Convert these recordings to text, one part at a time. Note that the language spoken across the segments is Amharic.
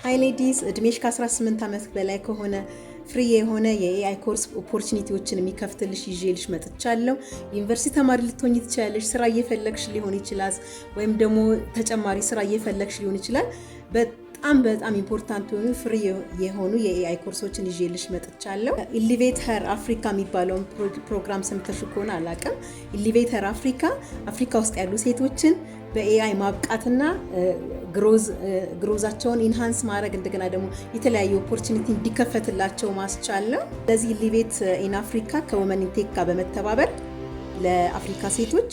Hi ladies፣ እድሜሽ ከ18 ዓመት በላይ ከሆነ free የሆነ የ AI course opportunity ዎችን የሚከፍትልሽ ይዤልሽ መጥቻለሁ። ዩኒቨርሲቲ ተማሪ ልትሆኝ ትችላለሽ። ስራ እየፈለግሽ ሊሆን ይችላል፣ ወይም ደግሞ ተጨማሪ ስራ እየፈለግሽ ሊሆን ይችላል። በጣም በጣም important የሆኑ free የሆኑ የ AI course ኦችን ይዤልሽ መጥቻለሁ። Elevate Her Africa የሚባለውን ፕሮግራም ሰምተሽ ከሆነ አላውቅም። Elevate Her Africa አፍሪካ ውስጥ ያሉ ሴቶችን በ AI ማብቃትና growth ኣቸውን enhance ማድረግ፣ እንደገና ደግሞ የተለያዩ opportunity እንዲከፈትላቸው ማስቻል ነው። ለዚህ Elevate in Africa ከ Women in Tech ጋር በመተባበር ለአፍሪካ ሴቶች፣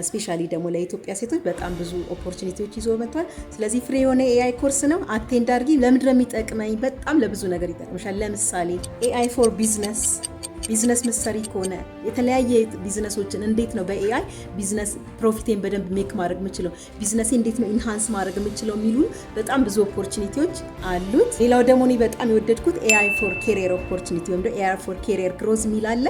specially ደግሞ ለኢትዮጵያ ሴቶች በጣም ብዙ opportunity ዎች ይዞ መጥቷል። ስለዚህ free የሆነ AI course ነው። Attend አድርጊ። ለምንድን ነው የሚጠቅመኝ? በጣም ለብዙ ነገር ይጠቅምሻል። ለምሳሌ AI for business፣ business ምትሰሪ ከሆነ የተለያየ ቢዝነሶችን እንዴት ነው በ AI business profit ኤን በደንብ make ማድረግ የምችለው፣ ቢዝነሴ እንዴት ነው enhance ማድረግ የምችለው የሚሉ በጣም ብዙ opportunity ዎች አሉት። ሌላው ደግሞ እኔ በጣም የወደድኩት AI for career opportunity ወይም AI for career growth የሚል አለ።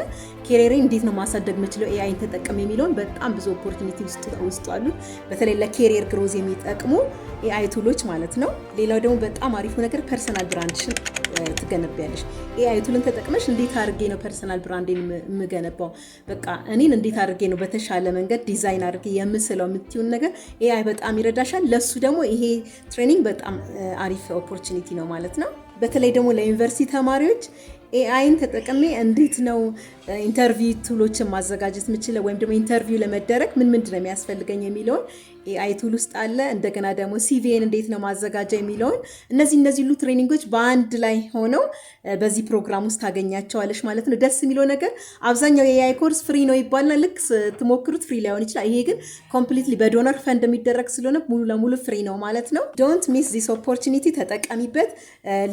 Career ኤን እንዴት ነው ማሳደግ የምችለው AI ን ተጠቅሜ የሚለውን በጣም ብዙ opportunity ውስጡ አሉት። በተለይ ለ career growth የሚጠቅሙ AI tool ኦች ማለት ነው። ሌላው ደግሞ በጣም አሪፉ ነገር personal brand ሽን ትገነቢያለሽ። AI tool ን ተጠቅመሽ እንዴት አድርጌ ነው personal brand ኤን የምገነባው፣ በቃ እኔን እንዴት አድርጌ ነው በተሻለ መንገድ ዲዛይን አድርጌ የምስለው የምትይውን ነገር AI በጣም ይረዳሻል። ለሱ ደግሞ ይሄ training በጣም አሪፍ opportunity ነው ማለት ነው። በተለይ ደግሞ ለዩኒቨርሲቲ ተማሪዎች AI ን ተጠቅሜ እንዴት ነው interview tool ኦችን ማዘጋጀት የምችለው ወይም ደግሞ interview ለመደረግ ምን ምንድን ነው የሚያስፈልገኝ የሚለውን AI tool ውስጥ አለ። እንደገና ደግሞ CV ን እንዴት ነው ማዘጋጀው የሚለውን እነዚህ ሁሉ training ኦች በአንድ ላይ ሆነው በዚህ ፕሮግራም ውስጥ ታገኛቸዋለሽ ማለት ነው። ደስ የሚለው ነገር አብዛኛው የ AI course free ነው ይባልና ልክ ስትሞክሩት free ላይሆን ይችላል። ይሄ ግን completely በ donor fund የሚደረግ ስለሆነ ሙሉ ለሙሉ free ነው ማለት ነው። Don't miss this opportunity፣ ተጠቀሚበት።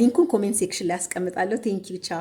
Link ኡን comment section ላይ አስቀምጣለሁ። Thank you፣ ቻው።